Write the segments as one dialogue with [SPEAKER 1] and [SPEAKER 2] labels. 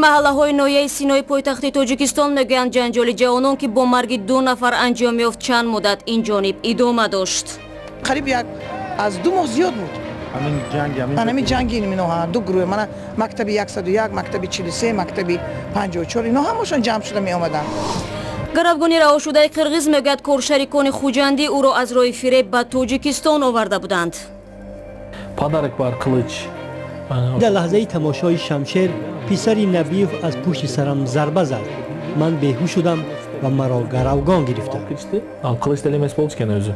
[SPEAKER 1] Маҳаллаҳои ноҳияи Синои пойтахти Тоҷикистон мегӯянд, ҷанҷоли ҷавонон, ки бо марги 2 нафар анҷом ёфт, чанд муддат ин ҷониб идома дошт.
[SPEAKER 2] Қариб як аз 2 моҳ зиёд буд. Ҳамин ҷанги иноҳа ду гурӯҳ, мана мактаби 101, мактаби 43, мактаби 54, ино ҳамашон ҷамъ шуда меомаданд.
[SPEAKER 1] Гаравгони раҳошудаи қирғиз мегӯяд, коршарикони хуҷандӣ ӯро аз роҳи фиреб ба Тоҷикистон оварда буданд.
[SPEAKER 3] Подарок бар қилич.
[SPEAKER 4] Дар лаҳзаи тамошои шамшер писари Набиев аз пушти сарам зарба зад. Ман беҳуш шудам ва маро гаравгон гирифтанд.
[SPEAKER 3] Қилич деле эмес болчу экен өзү.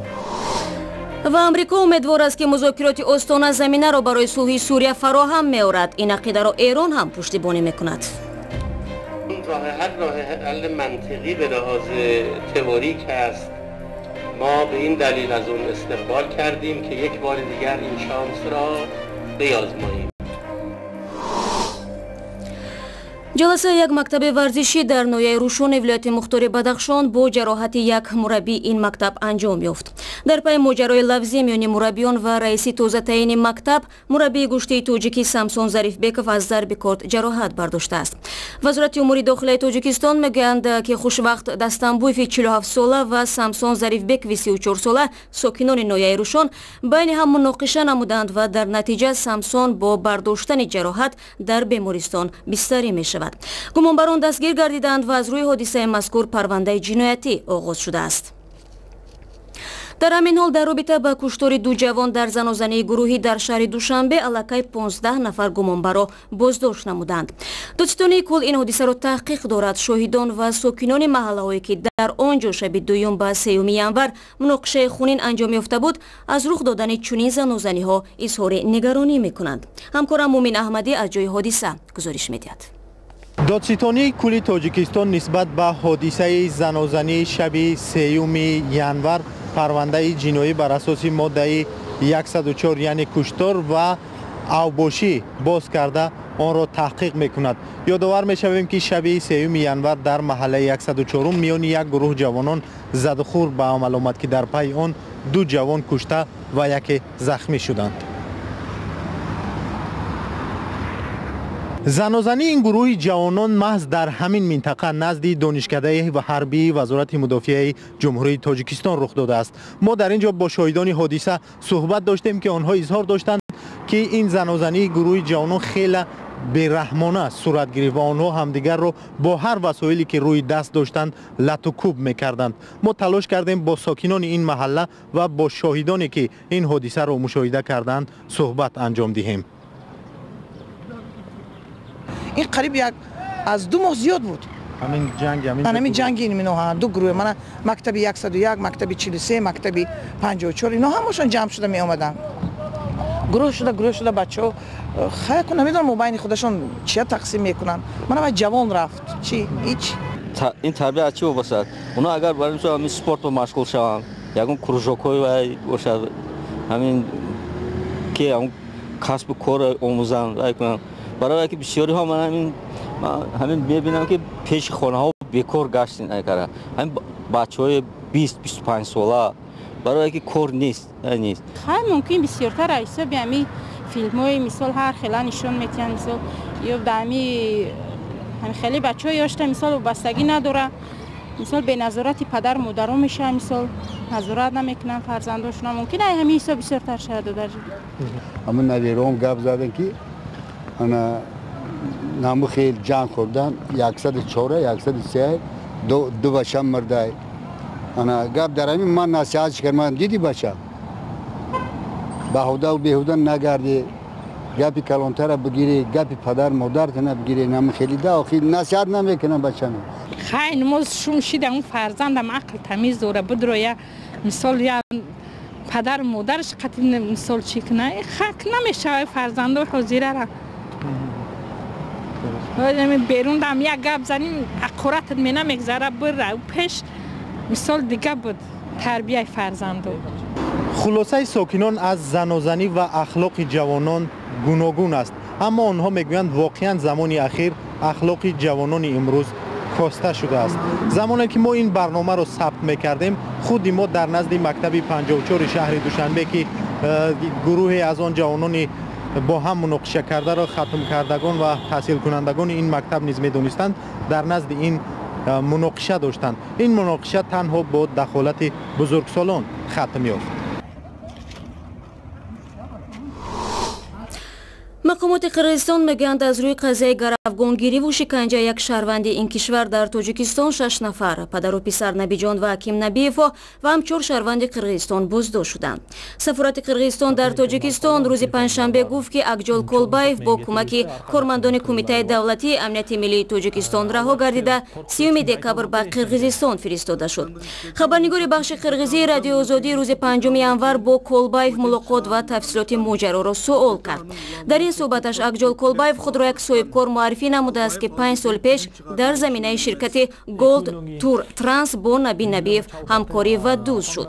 [SPEAKER 1] Ва Амрико умедвор аст, ки музокироти Остона заминаро барои сулҳи Сурия фароҳам меорад. Ин ақидаро Эрон ҳам пуштибонӣ мекунад.
[SPEAKER 5] راه حل منطقی به لحاظ تئوریک است. ما به این دلیل از اون استقبال کردیم که یک بار دیگر این شانس را بیازماییم.
[SPEAKER 1] Ҷаласаи як мактаби варзишӣ дар ноҳияи Рӯшони вилояти Мухтори Бадахшон бо ҷароҳати як мураббии ин мактаб анҷом ёфт. Дар пайи моҷарои лафзӣ миёни мураббиён ва раиси тозатаини мактаб, мураббии гӯштии тоҷикӣ Самсон Зарифбеков аз зарби корд ҷароҳат бардоштааст. Вазорати умури дохилаи Тоҷикистон мегӯянд, ки хушвақт Дастамбуеви 47-сола ва Самсон Зарифбекови 34-сола, сокинони ноҳияи Рӯшон, байни ҳам муноқиша намуданд ва дар натиҷа Самсон бо бардоштани ҷароҳат дар бемористон бистарӣ мешавад. Гумонбарон дастгир гардиданд ва аз рӯи ҳодисаи мазкур парвандаи ҷиноятӣ оғоз шудааст. Дар ҳамин ҳол, дар робита ба куштори 2 ҷавон дар занозании гурӯҳӣ дар шаҳри Душанбе аллакай 15 нафар гумонбарро боздошт намуданд. Додситонии кул ин ҳодисаро таҳқиқ дорад. Шоҳидон ва сокинони маҳаллаҳое, ки дар он ҷо шаби 2 ба 3 январ муноқишаи хунин анҷом ёфта буд, аз рух додани чунин занозаниҳо изҳори нигаронӣ мекунанд. Ҳамкорам Мумин Аҳмадӣ аз ҷои ҳодиса гузориш медиҳад.
[SPEAKER 6] Додситонии кули Тоҷикистон нисбат ба ҳодисаи занозании шаби 3 январ парвандаи ҷиноӣ бар асоси моддаи 104, яъне куштор ва авбошӣ боз карда онро таҳқиқ мекунад. Ёдовар мешавем, ки шаби 3 январ дар маҳаллаи 104 миёни як гурӯҳ ҷавонон задухӯр ба амал омад, ки дар пайи он 2 ҷавон кушта ва яке захмӣ шуданд. Занозании ин гурӯҳи ҷавонон маҳз дар ҳамин минтақа назди донишкадаи ва ҳарбии Вазорати мудофиаи Ҷумҳурии Тоҷикистон рух додааст. Мо дар ин ҷо бо шоҳидони ҳодиса суҳбат доштем, ки онҳо изҳор доштанд, ки ин занозании гурӯҳи ҷавонон хеле бераҳмона сурат гирифт ва онҳо ҳамдигарро бо ҳар васоиле ки рӯи даст доштанд лату кӯб мекарданд. Мо талош кардем бо сокинони ин маҳалла ва бо шоҳидоне ки ин ҳодисаро мушоҳида карданд суҳбат анҷом диҳем.
[SPEAKER 2] Ин қариб як аз 2 моҳ зиёд буд. Ҳамин ҷанги иноҳа ду гурӯҳ, мана мактаби 101, мактаби 43, мактаби 54, ино ҳамашон ҷамъ шуда меомаданд. Гурӯҳ шуда, гурӯҳ шуда бачаҳо хай ку намедонам мобайни худашон чия тақсим мекунанд. Мана вай ҷавон рафт, чи ҳеч.
[SPEAKER 7] Ин тарбия аз чӣ вобаста? Оно агар барои мисол ҳамин спортро машғул шаванд, ягон кружокҳои вай бошад, ҳамин ки ҳамон касбу кор омӯзанд, вай кунанд. Барои ки бисёриҳо ман ҳамин мебинам, ки пеши хонаҳо бекор гаштин айкара. Ҳамин бачаҳои 20-25 сола барои ки кор нест, нест.
[SPEAKER 8] Хай мумкин бисёртар аз ҳисоби ҳамин филмҳои мисол ҳар хела нишон метиҳанд, мисол ё дар ҳамин хеле бачаҳо ёшта мисол вобастагӣ надора, мисол беназорати падар модаро мешавад, мисол назорат намекунанд фарзандошона, мумкин ай ҳамин ҳисоб бисёртар шавад додаҷон.
[SPEAKER 9] Ҳамин набераҳом гап заданд, ки ана наму хел ҷанг хӯрдан 104, 103, 2 бача мурдай. Ана гап дар ҳамин ман насиҳат кардам, диди бача, баҳудаву беҳуда нагарди, гапи калонтара бигирӣ, гапи падар модартана бигирӣ. Наму хели да охир насиҳат намекунам бачаме.
[SPEAKER 8] Хай намоз шум шида он фарзандам ақл тамиз дора бидроя, мисол я падар модараш қатъи мисол чӣ куна, хак намешавад фарзандои ҳозирара. Берун дам як гап заним, аққуратат мена мегзара бира. Пеш мисол дига буд тарбияи фарзанду.
[SPEAKER 6] Хулосаи сокинон аз занозанӣ ва ахлоқи ҷавонон гуногун аст, аммо онҳо мегӯянд воқеан замони ахир ахлоқи ҷавонони имрӯз коста шудааст. Замоне ки мо ин барномаро сабт мекардем, худи мо дар назди мактаби 54 шаҳри Душанбе, ки гурӯҳе аз он ҷавонони бо ҳам муноқиша кардаро хатмкардагон ва таҳсилкунандагони ин мактаб низ медонистанд, дар назди ин муноқиша доштанд. Ин муноқиша танҳо бо дахолати бузургсолон хатм ёфт.
[SPEAKER 1] Мақомоти Қирғизистон мегӯянд, аз рӯи қазияи гаравгонгириву шиканҷа як шаҳрванди ин кишвар дар Тоҷикистон 6 нафар, падару писар Набиҷон ва Аким Набиевҳо ва ҳам 4 шаҳрванди Қирғизистон боздошт шуданд. Сафорати Қирғизистон дар Тоҷикистон рӯзи панҷшанбе гуфт, ки Акҷол Колбаев бо кӯмаки кормандони Кумитаи давлатии амнияти миллии Тоҷикистон раҳо гардида, 30 декабр ба Қирғизистон фиристода шуд. Хабарнигори бахши қирғизии Радиои Озодӣ рӯзи 5 январ бо Колбаев мулоқот ва тафсилоти моҷароро суол кард. Дар ин суҳбаташ Акҷол Колбаев худро як соҳибкор муаррифӣ намудааст, ки 5 сол пеш дар заминаи ширкати Голд Тур Транс бо Наби Набиев ҳамкорӣ ва дӯст шуд.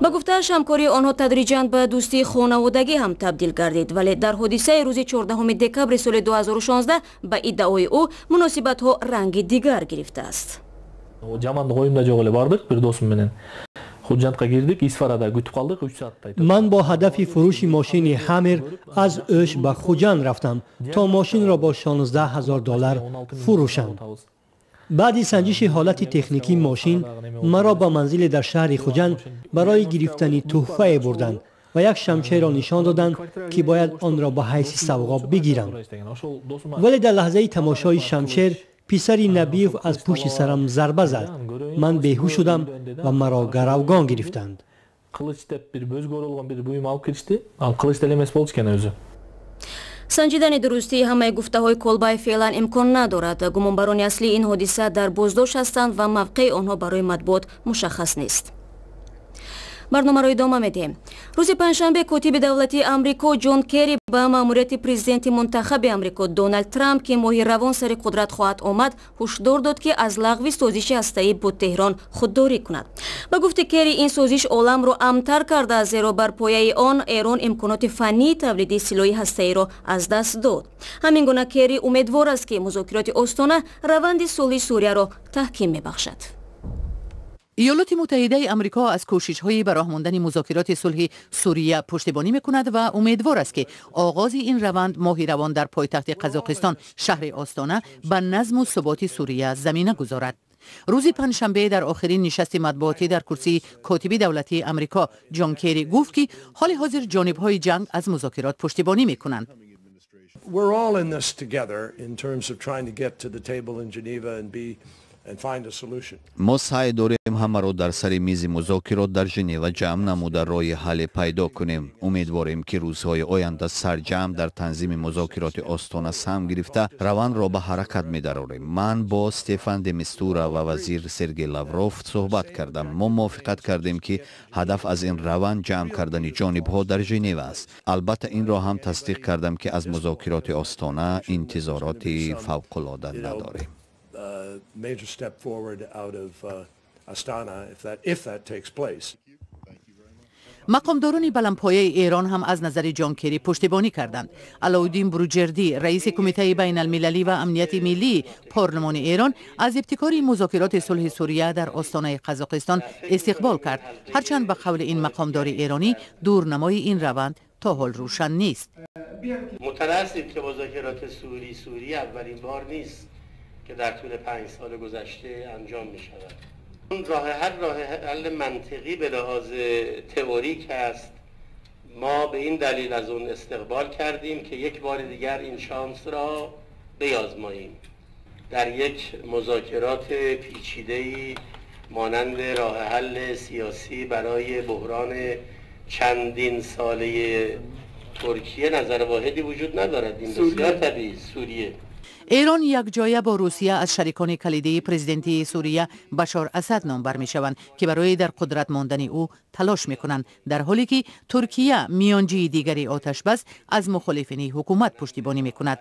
[SPEAKER 1] Ба гуфтааш, ҳамкории онҳо тадриҷан ба дӯстии хонаводагӣ ҳам табдил гардид, вале дар ҳодисаи рӯзи 14 декабри соли 2016 ба иддаои ӯ муносибатҳо ранги дигар гирифтааст.
[SPEAKER 3] Жамандык оюмда жок эле, бардык бир досум менен Худжандка кирдик, Исфарада күтүп калдык 3 сааттай.
[SPEAKER 4] Ман бо ҳадафи фурӯши мошини Ҳаммер аз Ӯш ба Хуҷанд рафтам, то мошинро бо 16 000 доллар фурӯшам. Баъди санҷиши ҳолати техникии мошин маро ба манзиле дар шаҳри Хуҷанд барои гирифтани тӯҳфае бурданд ва як шамшерро нишон доданд, ки бояд онро ба ҳайси савғо бигирам. Вале дар лаҳзаи тамошои шамшер писари Набиев аз пушти сарам зарба зад. Ман беҳуш шудам ва маро гаравгон гирифтанд.
[SPEAKER 3] Кылыч деп бир бөзгө оролгон бир буюм алып киришти. Ал кылыч деле эмес болчу экен өзү.
[SPEAKER 1] Санҷидани дурустии ҳамаи гуфтаҳои Колбаев феълан имкон надорад. Гумонбарони аслии ин ҳодиса дар боздошт ҳастанд ва мавқеи онҳо барои матбуот мушаххас нест. Барномаро идома медиҳем. Рӯзи панҷшанбе котиби давлатии Амрико Ҷон Керри ба маъмурияти президенти мунтахаби Амрико Доналд Трамп, ки моҳи равон сари қудрат хоҳад омад, ҳушдор дод, ки аз лағви созиши ҳастаӣ бо Теҳрон худдорӣ кунад. Ба гуфти Керри, ин созиш оламро амнтар кардааст, зеро бар пояи он Эрон имконоти фаннии тавлиди силоҳи ҳастаиро аз даст дод. Ҳамин гуна Керри умедвор аст, ки музокироти Остона раванди сулҳи Сурияро таҳким мебахшад.
[SPEAKER 10] Иёлоти Муттаҳидаи Амрико аз кӯшишҳои ба роҳ мондани музокироти сулҳи Сурия пуштибонӣ мекунад ва умедвор аст, ки оғози ин раванд моҳи равон дар пойтахти Қазоқистон, шаҳри Остона, ба назму суботи Сурия замина гузорад. Рӯзи панҷшанбе дар охирин нишасти матбуотӣ дар курсии котиби давлатии Амрико Ҷон Керри гуфт, ки ҳоли ҳозир ҷонибҳои ҷанг аз музокирот пуштибонӣ мекунанд.
[SPEAKER 11] We're all in this together in terms of trying to get to the table in Geneva and be
[SPEAKER 12] Мо саъй дорем ҳамаро дар сари мизи музокирот дар Женева ҷамъ намуда, роҳи ҳалле пайдо кунем. Умедворем, ки рӯзҳои оянда сарҷамъ дар танзими музокироти Остона саҳм гирифта, равандро ба ҳаракат медарорем. Ман бо Стефан де Мистура ва вазир Сергей Лавров суҳбат кардам. Мо мувофиқат кардем, ки ҳадаф аз ин раванд ҷамъ кардани ҷонибҳо дар Женева аст. Албатта, инро ҳам тасдиқ кардам, ки аз музокироти Остона интизороти фавқулода надорем.
[SPEAKER 11] Major step forward out of Astana if that takes place.
[SPEAKER 10] Мақомдорони баландпояи Эрон ҳам аз назари Ҷон Керри пуштибонӣ карданд. Алоуддин Буруҷердӣ, раиси Кумитаи байналмилалӣ ва амнияти миллии парлумони Эрон, аз ибтикори музокироти сулҳи Сурия дар остонаи Қазоқистон истиқбол кард, ҳарчанд ба қавли ин мақомдори эронӣ дурнамои ин раванд то ҳол рӯшан нест.
[SPEAKER 5] مطلع هستیم که مذاکرات سوری سوری اولین بار نیست که در طول 5 سال گذشته انجام می شود. راه حل، راه حل منطقی به لحاظ تئوریک است. ما به این دلیل از اون استقبال کردیم که یک بار دیگر این شانس را بیازماییم. در یک مذاکرات پیچیده‌ای مانند راه حل سیاسی برای بحران چندین ساله ترکیه نظر واحدی وجود ندارد. این بسیار طبیعی. سوریه.
[SPEAKER 10] Эрон якҷоя бо Русия аз шарикони калидии президентии Сурия Башор Асад номбар мешаванд, ки барои дар қудрат мондани ӯ талош мекунанд, дар ҳоле ки Туркия, миёнҷии дигари оташбас, аз мухолифини ҳукумат пуштибонӣ мекунад.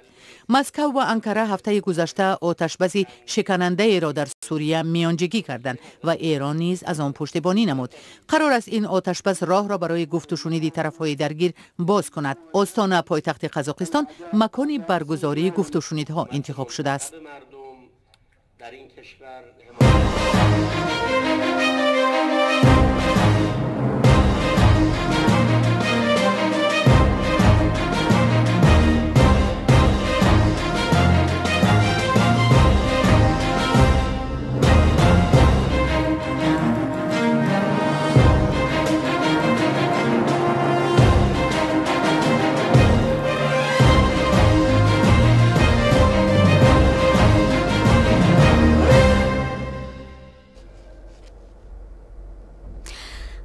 [SPEAKER 10] Москав ва Анкара ҳафтаи гузашта оташбаси шиканандаеро дар Сурия миёнҷигӣ карданд ва Эрон низ аз он пуштибонӣ намуд. Қарор аст ин оташбас роҳро барои гуфтушуниди тарафҳои даргир боз кунад. Остона, пойтахти Қазоқистон, макони баргузории гуфтушунидҳо интихоб шудааст.
[SPEAKER 5] در این کشور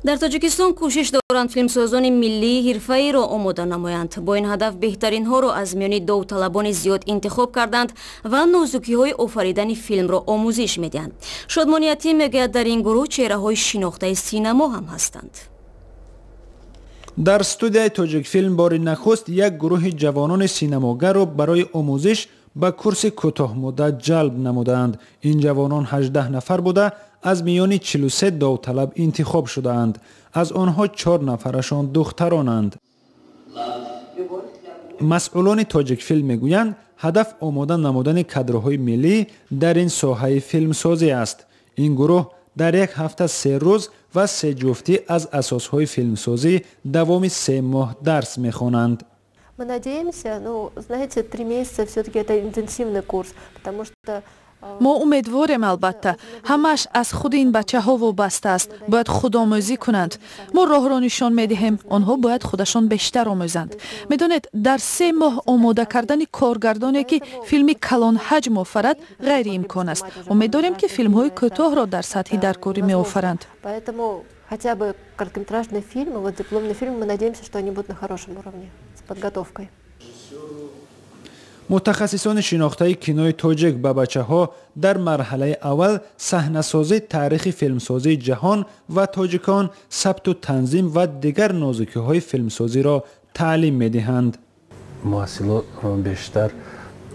[SPEAKER 1] Дар Тоҷикистон кӯшиш доранд филмсозони миллии ҳирфаиро омода намоянд. Бо ин ҳадаф беҳтаринҳоро аз миёни довталабони зиёд интихоб карданд ва нозукиҳои офаридани филмро омӯзиш медиҳанд. Шодмони Ятим мегӯяд, дар ин гурӯҳ чеҳраҳои шинохтаи синамо ҳам ҳастанд.
[SPEAKER 13] Дар студияи Тоҷикфилм бори нахуст як гурӯҳи ҷавонони синамогарро барои омӯзиш ба курси кӯтоҳмуддат ҷалб намудаанд. Ин ҷавонон 18 нафар буда, аз миёни 43 довталаб интихоб шудаанд. Аз онҳо 4 нафарашон духтаронанд. Масъулони Тоҷикфилм мегӯянд, ҳадаф омода намудани кадрҳои миллӣ дар ин соҳаи филмсозӣ аст. Ин гурӯҳ дар як ҳафта 3 рӯз ва 3 ҷуфтӣ аз асосҳои филмсозӣ давоми 3 моҳ дарс мехонанд.
[SPEAKER 14] Мы надеемся, ну, знаете, 3 месяца все-таки это интенсивный курс, потому что
[SPEAKER 15] Мо умедворем, албатта, ҳамааш аз худи ин бачаҳо вобаста аст. Бояд худомӯзӣ кунанд. Мо роҳро нишон медиҳем, онҳо бояд худашон бештар омӯзанд. Медонед, дар 3 моҳ омода кардани коргардоне, ки филми калонҳаҷм офарад, ғайриимкон аст. Умед дорем, ки филмҳои кӯтоҳро дар сатҳи даркорӣ меофаранд.
[SPEAKER 14] Поэтому хотя бы короткометражные фильмы, вот дипломные фильмы, мы надеемся, что они будут на хорошем уровне, с подготовкой.
[SPEAKER 13] Мутахассисони шинохтаи кинои тоҷик ба бачаҳо дар марҳалаи аввал саҳнасозӣ, таърихи филмсозии ҷаҳон ва тоҷикон, сабту танзим ва дигар нозукиҳои филмсозиро таълим медиҳанд.
[SPEAKER 16] Муҳассилот бештар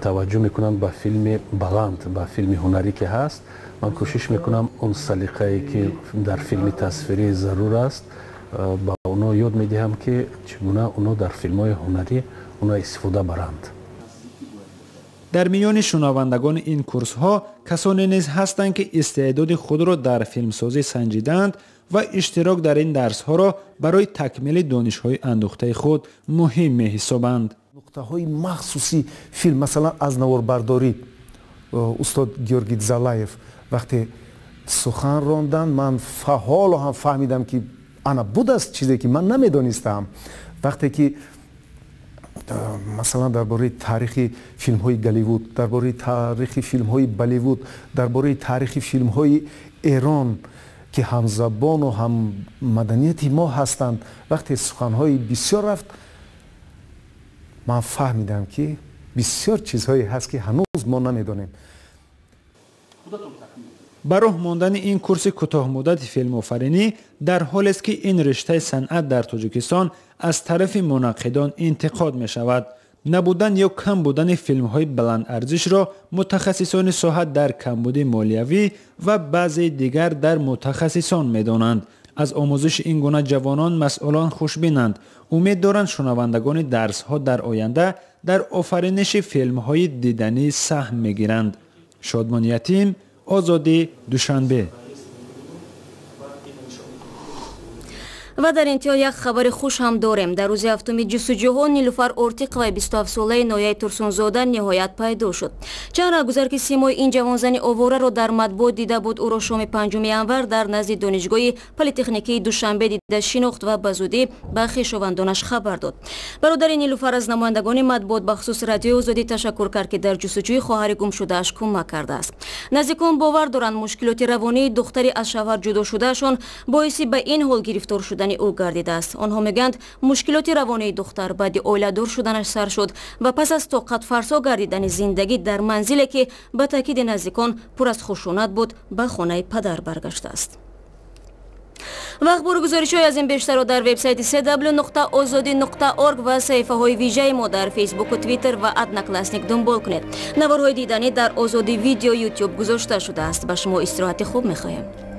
[SPEAKER 16] таваҷҷӯҳ мекунанд ба филми баланд, ба филми ҳунарӣ ки ҳаст. Ман кӯшиш мекунам он салиқае ки дар филми тасвирӣ зарур аст, ба онҳо ёд медиҳам, ки чӣ гуна онҳо дар филмҳои ҳунарӣ онро истифода баранд.
[SPEAKER 13] Дар миёни шунавандагони ин курсҳо касоне низ ҳастанд, ки истеъдоди худро дар филмсозӣ санҷидаанд ва иштирок дар ин дарсҳоро барои такмили донишҳои андӯхтаи худ муҳим меҳисобанд.
[SPEAKER 17] Нуқтаҳои махсуси филм, масалан, аз наворбардорӣ устод Георгий Залаев вақте сухан ронданд, ман ҳоло ҳам фаҳмидам, ки ана будааст чизе, ки ман намедонистам. Вақте ки масалан дар бораи таърихи филмҳои Голливуд, дар бораи таърихи филмҳои Болливуд, дар бораи таърихи филмҳои Эрон, ки ҳамзабону ҳаммаданияти мо ҳастанд, вақте суханҳои бисёр рафт, ман фаҳмидам, ки бисёр чизҳое ҳаст, ки ҳанӯз мо намедонем.
[SPEAKER 13] Ба роҳ мондани ин курси кӯтоҳмуддати филмофаринӣ дар ҳолест, ки ин риштаи санъат дар Тоҷикистон аз тарафи мунаққидон интиқод мешавад. Набудан ё кам будани филмҳои баландарзишро мутахассисони соҳа дар камбуди молиявӣ ва баъзеи дигар дар мутахассисон медонанд. Аз омӯзиши ин гуна ҷавонон масъулон хушбинанд. Умед доранд, шунавандагони дарсҳо дар оянда дар офариниши филмҳои диданӣ саҳм мегиранд. Шодмон Ятим, Озодӣ, Душанбе.
[SPEAKER 1] Ва дар интиҳо як хабари хуш ҳам дорем. Дар рӯзи ҳафтуми ҷустуҷӯҳо Нилуфар Ортиқоваи 27-солаи ноҳияи Турсунзода ниҳоят пайдо шуд. Чанд раҳгузар, ки симои ин ҷавонзани овораро дар матбуот дида буд, ӯро шоми 5 январ дар назди донишгоҳи политехникии Душанбе дида шинохт ва ба зудӣ ба хешовандонаш хабар дод. Бародари Нилуфар аз намояндагони матбуот, бахусус Радиои Озодӣ, ташаккур кард, ки дар ҷустуҷӯи хоҳари гумшудааш кӯмак кардааст. Наздикон бовар доранд, мушкилоти равонии духтари аз шавҳар ҷудо шудаашон боиси ба ин ҳол гирифтор шудани ӯ гардидааст. Онҳо мегӯянд, мушкилоти равонии духтар баъди оиладор шуданаш сар шуд ва пас аз тоқатфарсо гардидани зиндагӣ дар манзиле, ки ба таъкиди наздикон пур аз хушунат буд, ба хонаи падар баргаштааст. Ва ахбору гузоришҳои аз ин бештарро дар вебсайти cw.ozodi.org ва саҳифаҳои вижаи мо дар Фейсбуку, Твиттер ва Одноклассник дунбол кунед. Наворҳои диданӣ дар Озодӣ Видео Ютуб гузошта шудааст. Ба шумо истироҳати хуб мехоҳем.